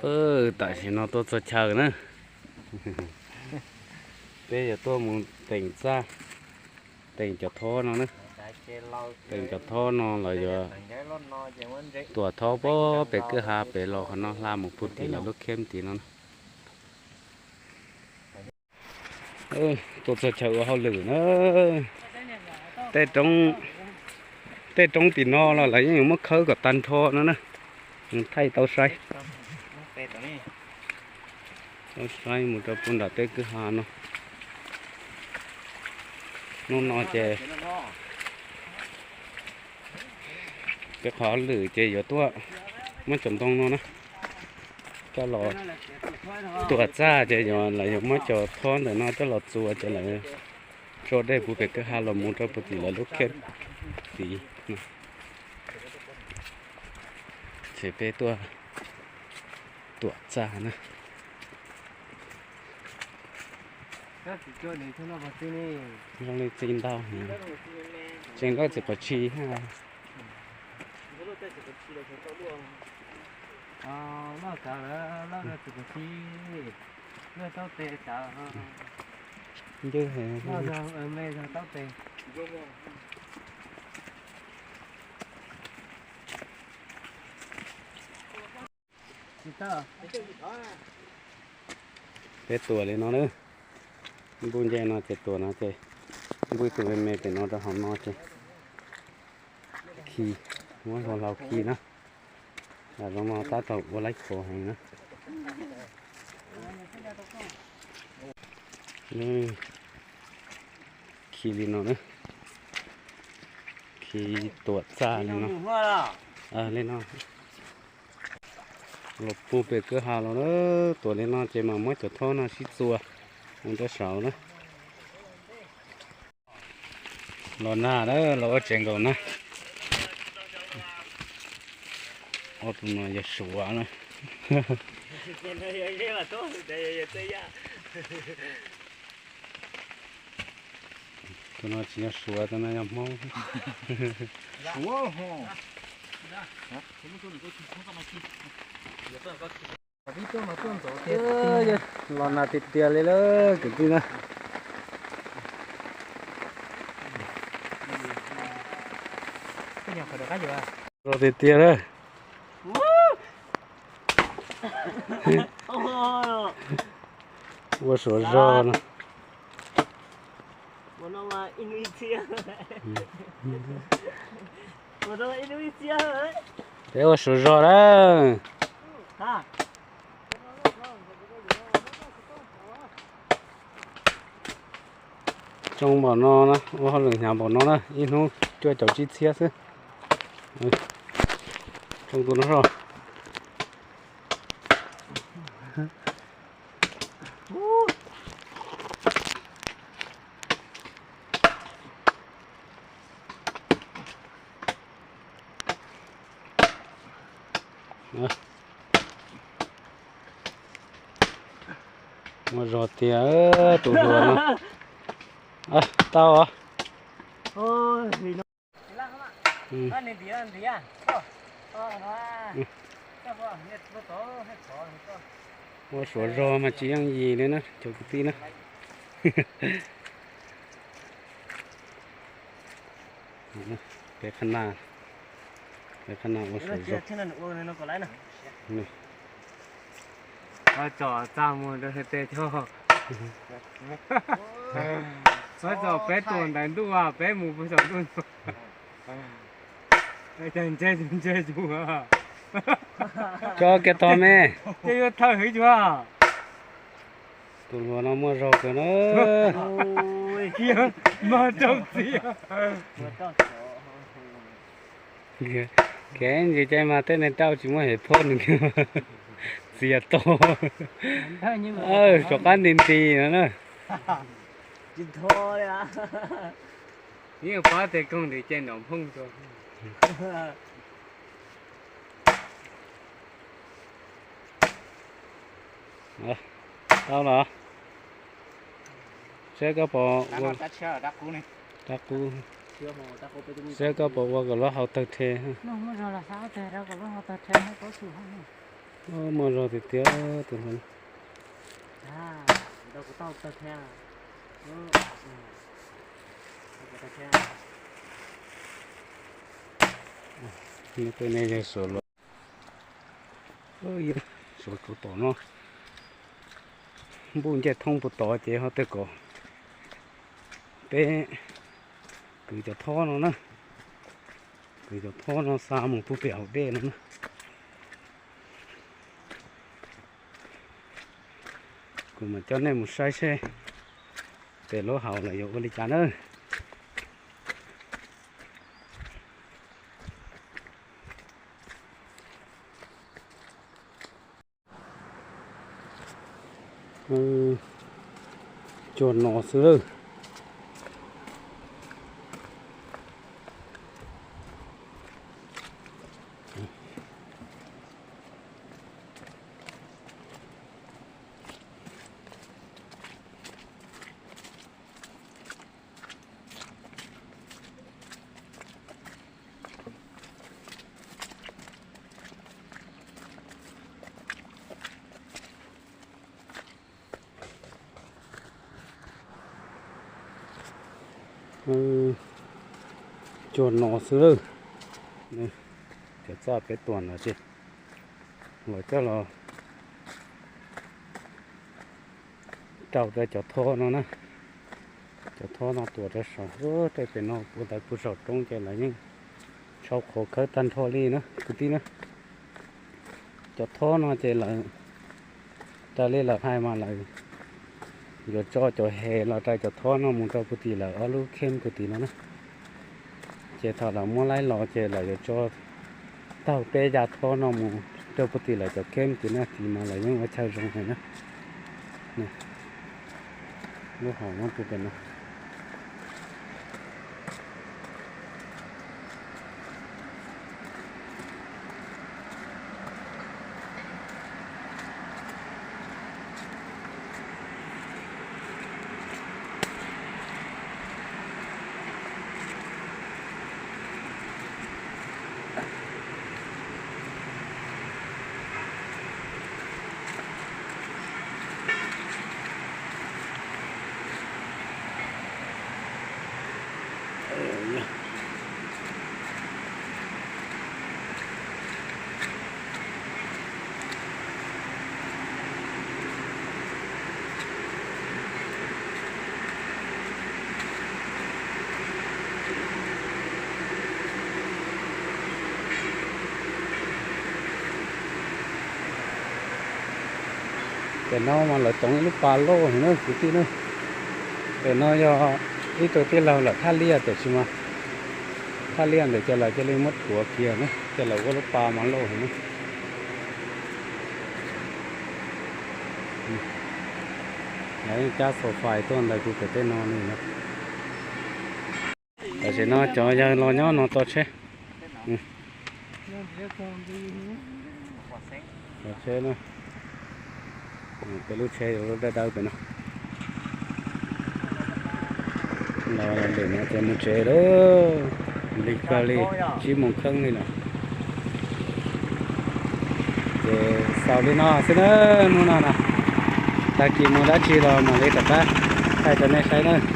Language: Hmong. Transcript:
Tam sim no tuaj txog chaw na, peb yuav tuaj mus teem txaj, teem cov thob no na. Teem cov thob no los yuav tuam thob pem kwj ha pem los qhov no hla mus puag tim lawv lub kheb tid no na. Tuaj txog chaw ua hauj lwm na. Tej roob tim no los lawv yeej yuav muab khawb kom tag nrho no na. Thaij tau saib, tau saib mus rau puag nram tej kwj ha no. Hnub no ces peb qhov hauj lwm ces yuav tuaj muab cov ntoo no na coj los tuam txaj ces lawv yuav muab cov thob ntawm no coj los txua ces lawv tso dej puag pem kwj ha los mus rau puag tim lawv lub kheb tid. Ces peb tuaj tuam txaj na. Zoo li txiv ntau, tseem nkauj txiv qhov tshis. Ncwb. Peb tuam li no na, npuj nce no ces tuam no ces npuj tus me me pem no rau hauv no ces khi, muab hlau khi na. Zoo no tab tom ua laib khov heev na. Khi li no na, khi tuam txaj li no. Li no los puag pem kwj ha los na, tuam li no ces mam muab cov thob no sib txua mus rau saud na. Los nag na, los ua tsev nkaus na. Ob tug no yog Suav na. Tus no tsis yog Suav, tus no yog Hmoob. Los nag tiag tiag li lawm kwv tij na. Zoo tiag tiag na. Ua Suav zog no. Peb ua Suav zog na. Tsoo npaum no na, ua hauj lwm hnyav npaum no na, ib hnub cuaj caum tsib txhiab xwb. Tsoo tus no soj. Muaj zog tiag tus hluas no. Tau os. Ua Suav zog mas tsis yooj yim li na cov kwv tij na. Peb qhab naj, peb qhab naj ua Suav zog. Tsom txaj muag rau tej cog. Tsom peb tuam ntawm ntuj, peb mus puag saum ntuj. Cas ntse ntse zus. Cov kiag tog me. Ces yuav thawj hwv yus. Tus hluas no muaj zog kawg na. Kiag mag rau txiv. Kev ntsis cai mas tej neeg rau tsis muaj hem phoj nws txias to. Rov qab nti nti no na. Yeej pab tej koog nti cai nrov nphooj rau. Tau los? Seb koj puas ua, rab qub, seb koj puas ua kom lub hau tawg rhe. Muaj zog tiag tiag tus no. Tej no yog Suav los, Suav tsuv tom no. Npuj ncej thoob puag tod ces ho tej kom peb kwv cov thob no na, kwv cov thob no xa mus pub pem hauv dej no na. Kuv mam coj nej mus saib seb pem lub hauv lawv yuav ua li cas na. Cuag no xwb lawm. Cuag no xwb lawm. Cov txaj peb tuam no ces los coj los rau rau cov thob no na. Cov thob no tuam rau saum, tej pem no puag ntawd puag saum roob ces lawv yeej tshau qhov khawb tag nrho li na kwv tij na. Cov thob no ces lawv, raws li lawv hais mas lawv yuav tso cov he los rau cov thob no mus rau puag tim lawv ob lub kheb puag tim no na. Ces thaum lawv muab laib los ces lawv yuav tso taug peb yav thob no mus rau puag tim lawv cov kheb tim no, tim mas lawv yeej ua chaw zoo heev na. Lub hauv no puag pem no. Pem no mas lawv toov ib lub pas loj heev na kwv tij na. Pem no yog ib tug tij laug lawm thaj liaj tiam sis mas thaj liaj ntawd ces lawv cia li muab rhuav kiag na, ces lawv ua lub pas mas loj heev na. Lawv yeej cab xo fais tuaj ntawm kuv pem tej no li na. Tam sim no cov yawg los nyob no tso tsheb. Tso tsheb na. Peb lub tsheb yuav lub dawb dawb pem no. Los lawm no ces mus tsev lawm. Lig kawg li, tsib moos kheeb li lawm. Ces xaus li no xwb na, hnub no na. Tag kis mus dab tsi los mam li rov qab thaij rau nej saib na.